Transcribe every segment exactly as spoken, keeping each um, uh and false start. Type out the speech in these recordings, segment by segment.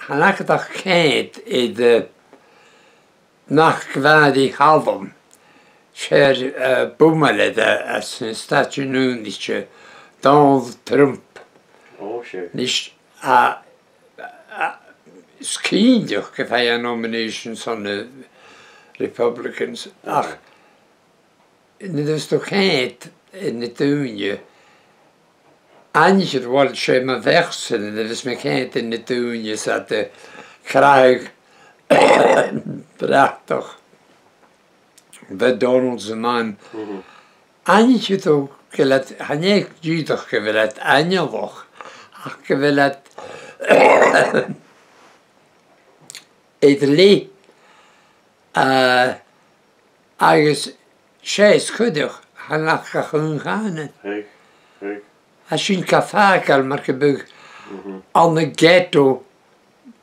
Chan fhaca iad ach ceud air, eh, nach gabhail a' Chaluim, 's e, eh, bumail air, eh, às na Stàitean Aonaichte, Donald Trump. Ò, sure. Nis, a, a, 's cinnteach gum faigh e an nomination son na Republicans, ach nuair a bhios tu a' coimhead air na daoine, aithnichear, uill, 's e mo bheachd-sa, nuair a bhios mi a' coimhead air na daoine 's iad a' crathadh bratach, bha Donald sa mheadhan. Mhm. Aithnichear tu gu bheil iad, chan e dìreach gu bheil iad aineolach, ach gu bheil iad air leth, eh, agus 's e as coireach, chan fhaca iad ach aon chànan. Tha sin gu math fàgail mar gum biodh ann an ghetto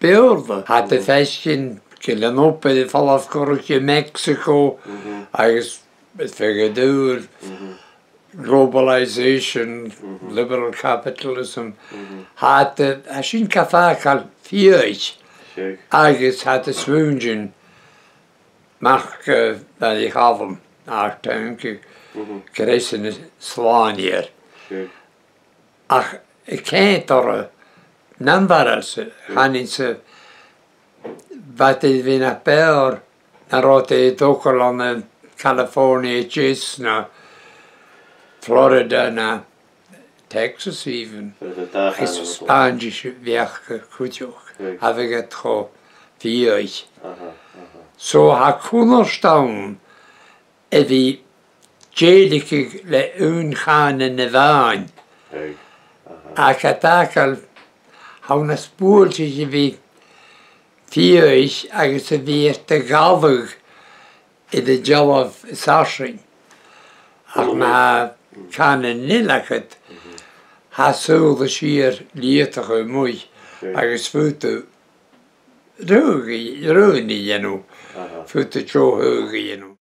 Beurla. Tha iad a' faicinn gu bheil an obair a' falbh gu ruige Mexico agus is feadhainn eile. Globalisation, liberal capitalism. Tha iad, tha sin gu math fàgail fiadhaich agus tha iad a' smaoineachadh mar gum b' e a' Chalum, ar teanga, greasan is slàinte air. Ach a' coimhead orra nam bharail-sa, chanainn-sa, bha iad air a bhith na b' fheàrr nan robh iad a' togail ann an California a Deas no Florida no Texas even. Agus Spàinntis a bh' aca cuideachd, cha bhiodh iad cho fiadhaich. So tha cunnart ann a bhith dèiligeadh le aon chànan a-mhàin. Ach a dh'fhaicinn, tha thu nas buailtiche a bhith fiadhaich agus a bhith air do ghabhail air an dealbh as fharsainge. Ach ma tha cànan eile agad, tha sùil a' sìor leudachadh a-muigh agus faodaidh tu rùn-, rùn a dhèanamh, faodaidh tu deagh thruaigh a dhèanamh.